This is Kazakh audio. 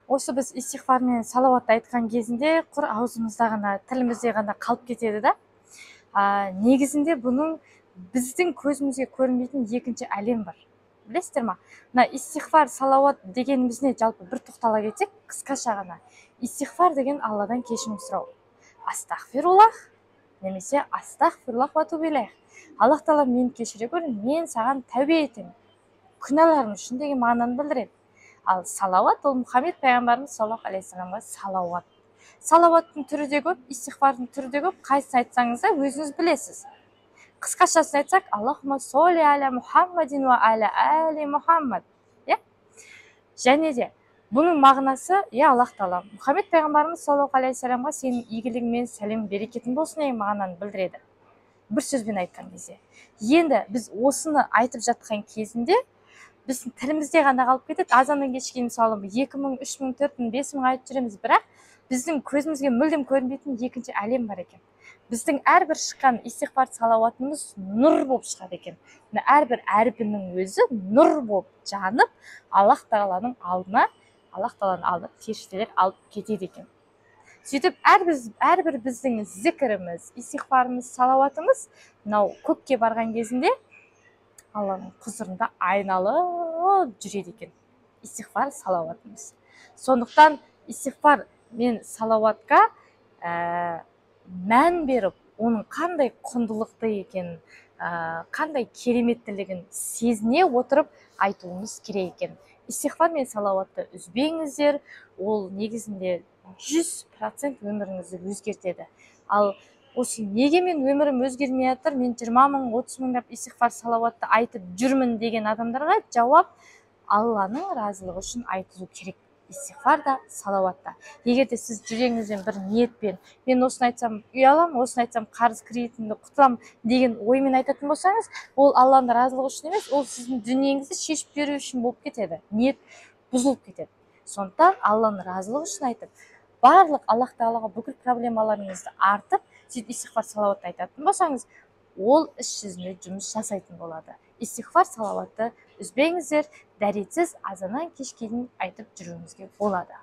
Осы біз истиғфар мен салауатты айтқан кезінде құр аузымызда ғана, тілімізде ғана қалып кетеді да. Негізінде бұның біздің көзімізге көрінбейтін екінші әлем бар. Білесіздер ма? Мына истиғфар, салауат дегеніміз не? Жалпы бір тоқтала кетсек, қысқаша ғана. Истиғфар деген Алладан кешірім сұрау. Астағфируллах немесе астағфируллах уа атубу илайх. Аллах тағала, мені кешіре көр, мен саған тәубе етемін, күнәларым үшін деген мағынаны білдіреді. Ал салауат ол Мұхаммед пайғамбарымыз саллаллаху алейхи вассаламға салауат. Салауаттың түрі де көп, истиғфардың түрі де көп. Қайсысын айтсаңыз да өзіңіз білесіз. Қысқашасын айтсақ, Аллахума солли аля Мухаммадин уа аля али Мухаммад. Иә? Және де бұның мағынасы, иә, Аллах тағала Мұхаммед пайғамбарымыз саллаллаху алейхи вассаламға сенің игілігің мен сәлем берекетің болсын деген мағынаны білдіреді. Бір сөзбен айтқан кезде. Енді біз осыны айтып жатқан кезінде біздің тілімізде ғана қалып кетеді. Азаннан кешке мысалы 2000, 3000, 4000, 5000 айтып жүреміз, бірақ біздің көзімізге мүлдем көрінбейтін екінші әлем бар екен. Біздің әрбір шыққан истиғфар, салауатымыз нұр болып шығады екен. Мына әрбір әрпінің өзі нұр болып жанып, Аллах тағаланың алдына періштелер алып кетеді екен. Сөйтіп әрбір біздің зікіріміз, истиғфарымыз, салауатымыз мынау көкке барған кезінде Алланың құзырында айналып жүреді екен. Истиғфар, салауатымыз. Сондықтан истиғфар мен салауатқа мән беріп, оның қандай құндылықты екенін, қандай кереметтілігін сезіне отырып айтуымыз керек екен. Истиғфар мен салауатты үзбеңіздер, ол негізінде 100% өміріңізді өзгертеді. Ал осы неге мен өмірім өзгермей жатыр, мен 20 мың, 30 мыңдап истиғфар, салауатты айтып жүрмін деген адамдарға жауап: Алланың разылығы үшін айтылу керек. Истиғфар да, салауат та. Егер де сіз жүрегіңізден бір ниетпен, мен осыны айтсам үй аламын, осыны айтсам қарыз кредитімді құтыламын деген оймен айтатын болсаңыз, ол Алланың разылығы үшін емес, ол сіздің дүниеңізді шешіп беру үшін болып кетеді. Ниет бұзылып кетеді. Сондықтан Алланың разылығы үшін айтып, барлық Аллах тағалаға бүкіл проблемаларыңызды артып, сөйтіп истиғфар, салауатты айтатын болсаңыз, ол іс жүзінде жұмыс жасайтын болады. Истиғфар, салауатты үзбеңіздер, дәретсіз азаннан кешке дейін айтып жүруіңізге болады.